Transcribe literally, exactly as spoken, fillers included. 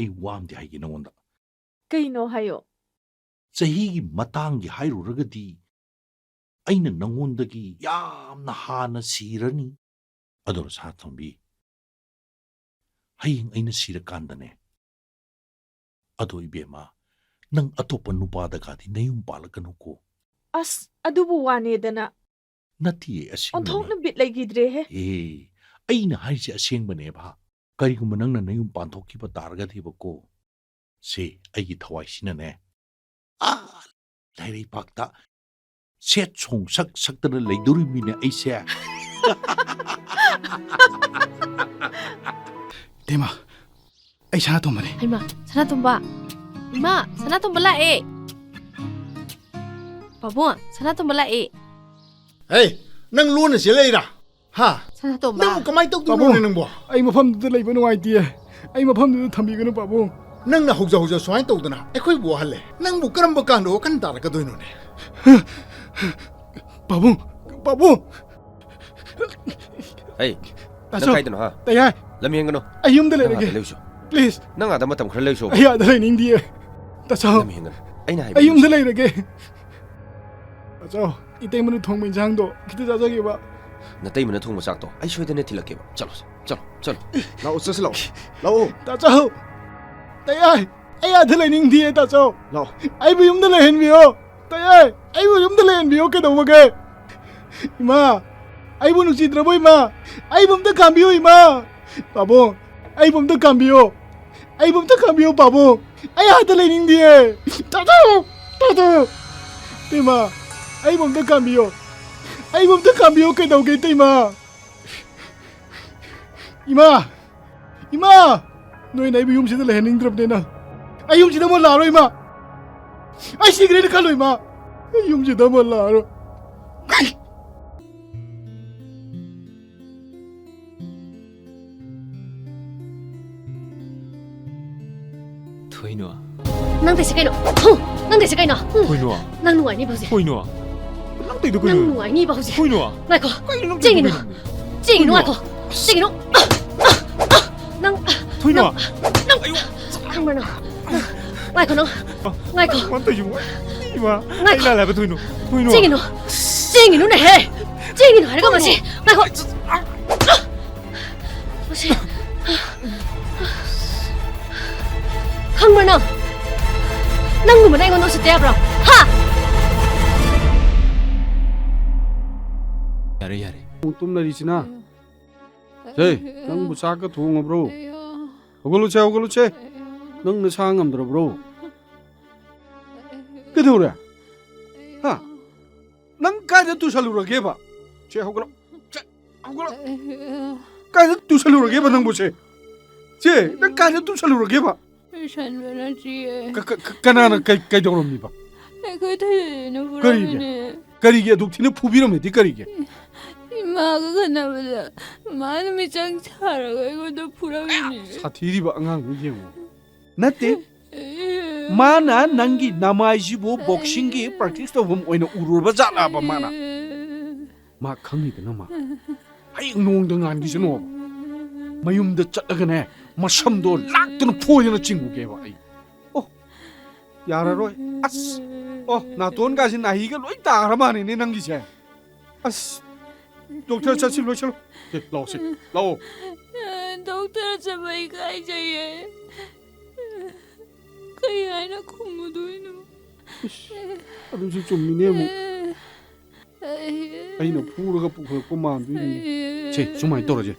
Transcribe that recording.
ꯑꯩ ꯋꯥ ꯑꯝꯗꯤ ꯍꯥꯏꯒꯦ ꯅꯉꯣꯟꯗ꯫ ꯀꯩꯅꯣ ꯍꯥꯏꯌꯣ꯫ ꯆꯍꯤꯒꯤ ꯃꯇꯥꯡꯒꯤ ꯍꯥꯏꯔꯨꯔꯒꯗꯤ ꯑꯩꯅ ꯅꯉꯣꯟꯗꯒꯤ ꯌꯥꯝꯅ ꯍꯥꯟꯅ ꯁꯤꯔꯅꯤ꯫ ꯑꯗꯣ ꯁꯅꯥꯇꯣꯝꯕꯤ, ꯍꯌꯦꯡ ꯑꯩꯅ ꯁꯤꯔꯀꯥꯟꯗꯅꯦ, ꯑꯗꯣ ꯏꯕꯦꯝꯃ, ꯅꯪ ꯑꯇꯣꯞꯄ ꯅꯨꯄꯥꯗꯒꯗꯤ ꯅꯌꯨꯝ ꯄꯥꯜꯂꯛꯀꯅꯨꯀꯣ꯫ ꯑꯁ, ꯑꯗꯨꯕꯨ ꯋꯥꯅꯦꯗꯅ꯫ ꯅꯠꯇꯤꯌꯦ, ꯑꯁꯦꯡꯕꯅꯦ꯫ ꯑꯣꯟꯊꯣꯛꯅ ꯕꯤꯠ ꯂꯩꯈꯤꯗ꯭ꯔꯦꯍꯦ꯫ ꯑꯦ, ꯑꯩꯅ ꯍꯥꯏꯔꯤꯁꯦ ꯑꯁꯦꯡꯕꯅꯦꯕ꯫ ꯀꯔꯤꯒꯨꯝꯕ ꯅꯪꯅ ꯅꯌꯨꯝ ꯄꯥꯟꯊꯣꯛꯈꯤꯕ ꯇꯥꯔꯒꯗꯤꯕꯀꯣ, ꯁꯦ, ꯑꯩꯒꯤ ꯊꯋꯥꯏꯁꯤꯅꯅꯦ, ꯑꯥ, ꯂꯥꯏꯔꯩꯄꯥꯛꯇ ꯁꯦꯠ ꯁꯣꯡ ꯁꯛ ꯁꯛꯇꯅ ꯂꯩꯗꯣꯔꯤꯕꯅꯤꯅꯦ ꯑꯩꯁꯦ꯫ ꯏꯇꯩꯃ, ꯑꯩ ꯁꯅꯥꯇꯣꯝꯕꯅꯦ꯫ ꯍꯩꯃꯥ, ꯁꯅꯥꯇꯣꯝꯕ꯫ ꯏꯃꯥ, ꯁꯅꯥꯇꯣꯝꯕ ꯂꯥꯛꯑꯦ꯫ ꯄꯥꯕꯨꯡ, ꯁꯅꯥꯇꯣꯝꯕ ꯂꯥꯛꯑꯦ꯫ ꯍꯦ, ꯅꯪ ꯂꯣꯟꯅ ꯆꯦꯜꯂꯛꯏꯔꯥ? ꯍꯥ? ꯁꯅꯥꯇꯣꯝꯕ꯫ ꯅꯪꯕꯨ ꯀꯃꯥꯏꯅ ꯇꯧꯗꯣꯏꯅꯣꯅꯦ ꯄꯥꯕꯨꯡ, ꯅꯪꯕꯣ? ꯑꯩ ꯃꯐꯝꯗꯨꯗ ꯂꯩꯕ ꯅꯨꯡꯉꯥꯏꯇꯦ꯫ ꯑꯩ ꯃꯐꯝꯗꯨꯗ ꯊꯝꯕꯤꯒꯅꯨ, ꯄꯥꯕꯨꯡ꯫ ꯅꯪꯅ ꯍꯧꯖ ꯍꯧꯖ ꯁꯨꯃꯥꯏꯅ ꯇꯧꯗꯅ ꯑꯩꯈꯣꯏꯕꯨ ꯋꯥꯍꯜꯂꯦ꯫ ꯅꯪꯕꯨ ꯀꯔꯝꯕ ꯀꯥꯟꯗ ꯋꯥꯈꯜ ꯇꯥꯔꯛꯀꯗꯣꯏꯅꯣꯅꯦ? ꯄꯥꯕꯨꯡ, ꯄꯥꯕꯨꯡ! ꯑꯩ, ꯅꯪ ꯇꯥꯆꯧ, ꯀꯥꯏꯗꯅꯣ, ꯍꯥ? ꯇꯌꯥꯏ꯫ ꯂꯝ ꯍꯦꯟꯒꯅꯨ꯫ ꯑꯩ ꯌꯨꯝꯗ ꯅꯪ ꯂꯩꯔꯒꯦ꯫ ꯑꯥꯗ ꯂꯩꯔꯨꯆꯣ꯫ Please꯫ ꯅꯪ ꯑꯥꯗ ꯃꯇꯝ ꯈꯔ ꯂꯩꯔꯨꯆꯣ꯫ ꯑꯩ ꯑꯥꯗ ꯂꯩꯅꯤꯡꯗꯤꯌꯦ꯫ ꯇꯥꯆꯧ꯫ ꯂꯝ ꯍꯦꯟꯒꯅꯨ꯫ ꯑꯩꯅ ꯍꯥꯏꯕ ꯑꯩ ꯌꯨꯝꯗ ꯏꯜꯂꯨꯆꯣ꯫ ꯂꯩꯔꯒꯦ꯫ ꯇꯥꯆꯧ, ꯏꯇꯩꯃꯅ ꯊꯣꯡꯕ ꯏꯟꯁꯥꯡꯗꯣ ꯈꯤꯇ ꯆꯥꯖꯒꯦꯕ꯫ ꯅꯇꯩꯃꯅ ꯊꯣꯡꯕ ꯆꯥꯛꯇꯣ ꯑꯩ ꯁꯣꯏꯗꯅ ꯊꯤꯜꯂꯛꯀꯦꯕ꯫ ꯆꯠꯂꯣꯁꯦ, ꯆꯠꯂꯣ, ꯆꯠꯂꯣ꯫ ꯂꯥꯛꯑꯣ, ꯆꯠꯁꯤ ꯂꯥꯛꯑꯣ꯫ ꯂꯥꯛꯑꯣ꯫ ꯇꯥꯆꯧ! ꯇꯌꯥꯏ! ꯑꯩ ꯑꯥꯗ ꯂꯩꯅꯤꯡꯗꯤꯌꯦ, ꯇꯥꯆꯧ꯫ ꯂꯥꯛꯑꯣ꯫ ꯑꯩꯕꯨ ꯌꯨꯝꯗ ꯂꯩꯍꯟꯕꯤꯌꯣ꯫ ꯇꯌꯥꯏ! ꯑꯩꯕꯨ ꯌꯨꯝꯗ ꯂꯩꯍꯟꯕꯤꯌꯣ, ꯀꯩꯗꯧꯕꯒꯦ? ꯏꯃꯥ! ꯑꯩꯕꯨ ꯅꯨꯡꯁꯤꯗ꯭ꯔꯕꯣ, ꯏꯃꯥ? ꯑꯩꯕꯨ ꯑꯝꯇ ꯈꯥꯝꯕꯤꯌꯨ, ꯏꯃꯥ! ꯄꯥꯕꯨꯡ, ꯑꯩꯕꯨ ꯑꯝꯇ ꯈꯥꯝꯕꯤꯌꯨ꯫ ꯑꯩꯕꯨ ꯑꯝꯇ ꯈꯥꯝꯕꯤꯌꯨ, ꯄꯥꯕꯨꯡ꯫ ꯑꯩ ꯑꯥꯗ ꯂꯩꯅꯤꯡꯗꯤꯌꯦ꯫ ꯇꯥꯆꯧ! ꯇꯥꯆꯧ! ꯏꯇꯩꯃ, ꯑꯩꯕꯨ ꯑꯝꯇ ꯈꯥꯝꯕꯤꯌꯨ꯫ ꯑꯩꯕꯨ ꯑꯝꯇ ꯈꯥꯝꯕꯤꯌꯨ, ꯀꯩꯗꯧꯒꯦ, ꯏꯇꯩꯃ? ꯏꯃꯥ! ꯏꯃꯥ! ꯅꯣꯏꯅ ꯑꯩꯕꯨ ꯌꯨꯝꯁꯤꯗ ꯂꯩꯍꯟꯅꯤꯡꯗ꯭ꯔꯕꯅꯤꯅ, ꯑꯩ ꯌꯨꯝꯁꯤꯗ ꯑꯃꯨꯛ ꯂꯥꯛꯑꯔꯣꯏ, ꯏꯃꯥ! ꯑꯩ ꯁꯤꯈ꯭ꯔꯦꯅ ꯈꯜꯂꯣ, ꯏꯃꯥ! ꯑꯩ ꯌꯨꯝꯁꯤꯗ ꯑꯃꯨꯛ ꯂꯥꯛꯑꯔꯣꯏ꯫ ꯊꯣꯏꯅꯣ꯫ ꯅꯪ ꯇꯧꯏꯁꯦ ꯀꯩꯅꯣ? ꯍꯨ! ꯅꯪ ꯇꯧꯏꯁꯦ ꯀꯩꯅꯣ? ꯍꯨ! ꯊꯣꯏꯅꯣ꯫ ꯅꯪ ꯅꯨꯡꯉꯥꯏꯅꯤꯕ ꯍꯧꯖꯤꯛ꯫ ꯊꯣꯏꯅꯣ꯫ ꯅꯪ ꯇꯧꯏꯗꯣ ꯀꯩꯅꯣ? ꯅꯪ ꯅꯨꯡꯉꯥꯏꯅꯤꯕ ꯍꯧꯖꯤꯛ꯫ ꯊꯣꯏꯅꯣ꯫ ꯉꯥꯏꯈꯣ꯫ ꯀꯩꯅꯣ ꯅꯪ ꯇꯧꯏꯗꯣ ꯆꯦꯡꯒꯤꯅꯣ꯫ ꯀꯩꯅꯣ? ꯆꯦꯡꯒꯤꯅꯣ꯫ ꯊꯣꯏꯅꯣ꯫ ꯉꯥꯏꯈꯣ꯫ ꯆꯦꯡꯒꯤꯅꯣ꯫ ꯊꯣꯏꯅꯣ꯫ ꯅꯪ, ꯅꯪ, ꯅꯪ! ꯑꯌꯣ! ꯈꯪꯕ꯭ꯔꯥ ꯅꯪ? ꯅꯪ! ꯉꯥꯏꯈꯣ ꯅꯪ! ꯉꯥꯏꯈꯣ! ꯀꯃꯥꯏꯅ ꯇꯧꯔꯤꯁꯤꯕꯣ? ꯏꯃꯥ! ꯉꯥꯏꯈꯣ! ꯑꯩ ꯂꯥꯜꯂꯦ ꯍꯥꯏꯕ ꯊꯣꯏꯅꯣ! ꯊꯣꯏꯅꯣ! ꯆꯦꯟꯒꯤꯅꯨ! ꯆꯦꯟꯒꯤꯅꯨꯅꯦꯍꯦ! ꯆꯦꯟꯒꯤꯅꯨ ꯍꯥꯏꯔꯒ ꯃꯁꯤ! ꯉꯥꯏꯈꯣ! ꯃꯁꯤ! ꯈꯪꯕ꯭ꯔꯥ ꯅꯪ? ꯅꯪꯒꯨꯝꯕꯅ ꯑꯩꯉꯣꯟꯗ ꯎꯁꯤꯠꯇꯦ ꯍꯥꯏꯕ꯭ꯔꯣ? ꯍꯥ? ꯌꯥꯔꯦ, ꯌꯥꯔꯦ꯫ ꯑꯃꯨꯛ ꯇꯨꯝ ꯂꯩꯔꯤꯁꯤꯅ? ꯁꯦ, ꯅꯪꯕꯨ ꯆꯥꯛꯀ ꯊꯣꯡꯉꯕ꯭ꯔꯣ? ꯍꯧꯒꯠꯂꯨꯁꯦ, ꯍꯧꯒꯠꯂꯨꯁꯦ꯫ ꯅꯪ ꯅꯁꯥ ꯉꯝꯗ꯭ꯔꯕ꯭ꯔꯣ? ꯀꯩꯗꯧꯔꯦ? ꯍꯥ? ꯅꯪ ꯀꯥꯏꯗ ꯇꯨꯁꯜꯂꯨꯔꯒꯦꯕ? ꯁꯦ, ꯍꯧꯒꯠꯂꯣ꯫ ꯁꯦ, ꯍꯧꯒꯠꯂꯣ꯫ ꯀꯥꯏꯗ ꯇꯨꯁꯜꯂꯨꯔꯒꯦꯕ ꯅꯪꯕꯨ ꯁꯦ? ꯁꯦ, ꯅꯪ ꯀꯥꯏꯗ ꯇꯨꯁꯜꯂꯨꯔꯒꯦꯕ? ꯇꯨꯁꯟꯕ ꯅꯠꯇꯤꯌꯦ꯫ ꯀ-, ꯀ-, ꯀ-, ꯀꯅꯥꯅ ꯀꯩ-, ꯀꯩꯗꯧꯔꯝꯃꯤꯕ? ꯑꯩꯈꯣꯏ ꯊꯣꯏꯅ ꯀꯔꯤꯒꯤ? ꯐꯨꯔꯝꯃꯤꯅꯦ꯫ ꯀꯔꯤꯒꯤ ꯑꯗꯨꯛ ꯊꯤꯅ ꯐꯨꯕꯤꯔꯝꯃꯦꯗꯤ ꯀꯔꯤꯒꯤ? ꯏꯃꯥꯒ ꯈꯠꯅꯕꯗ ꯃꯥꯅ ꯃꯤꯆꯪ ꯁꯥꯔꯒ ꯑꯩꯉꯣꯟꯗ ꯐꯨꯔꯝꯃꯤꯅꯦ꯫ ꯁꯥꯊꯤꯔꯤꯕ ꯑꯉꯥꯡꯗꯣ ꯌꯦꯡꯉꯣ꯫ ꯅꯠꯇꯦ, ꯃꯥꯅ ꯅꯪꯒꯤ ꯅꯃꯥꯏꯁꯤꯕꯨ ꯕꯣꯛꯁꯤꯡꯒꯤ ꯄ꯭ꯔꯦꯛꯇꯤꯁ ꯇꯧꯐꯝ ꯑꯣꯏꯅ ꯎꯔꯨꯔꯕ ꯖꯥꯠꯂꯕ ꯃꯥꯅ? ꯃꯥ ꯈꯪꯉꯤꯗꯅ ꯃꯥ꯫ ꯍꯌꯦꯡ ꯅꯣꯡꯗ ꯉꯥꯟꯈꯤꯁꯅꯣꯕ꯫ ꯃꯌꯨꯝꯗ ꯆꯠꯂꯒꯅꯦ, ꯃꯁꯝꯗꯣ ꯂꯥꯛꯇꯅ ꯐꯣꯏꯗꯅ ꯆꯤꯡꯉꯨꯒꯦꯕ ꯑꯩ꯫ ꯑꯣ, ꯌꯥꯔꯔꯣꯏ꯫ ꯑꯁ, ꯑꯣ, ꯅꯥꯇꯣꯟꯒꯥꯁꯦ ꯅꯥꯍꯤꯒ ꯂꯣꯏ ꯇꯥꯈ꯭ꯔ ꯃꯥꯜꯂꯦꯅꯦ ꯅꯪꯒꯤꯁꯦ꯫ ꯑꯁ, ꯗꯣꯛꯇꯔ ꯆꯠꯁꯤ, ꯂꯣꯏꯁꯤꯜꯂꯣ꯫ ꯁꯦ, ꯂꯥꯛꯑꯣ, ꯁꯦ, ꯂꯥꯛꯑꯣ꯫ ꯗꯣꯛꯇꯔ ꯆꯠꯄ ꯏꯀꯥꯏꯖꯩꯌꯦ꯫ ꯀꯩ ꯍꯥꯏꯅ ꯈꯨꯝꯃꯨꯗꯣꯏꯅꯣ? ꯏꯁ, ꯑꯗꯨꯁꯨ ꯆꯨꯝꯃꯤꯅꯦ ꯑꯃꯨꯛ꯫ ꯑꯩꯅ ꯐꯨꯔꯒ ꯄꯨꯈꯠꯂꯛꯄ ꯃꯥꯟꯗꯣꯏꯅꯤꯅꯦ꯫ ꯁꯦ, ꯁꯨꯃꯥꯏꯅ ꯇꯧꯔꯁꯦ꯫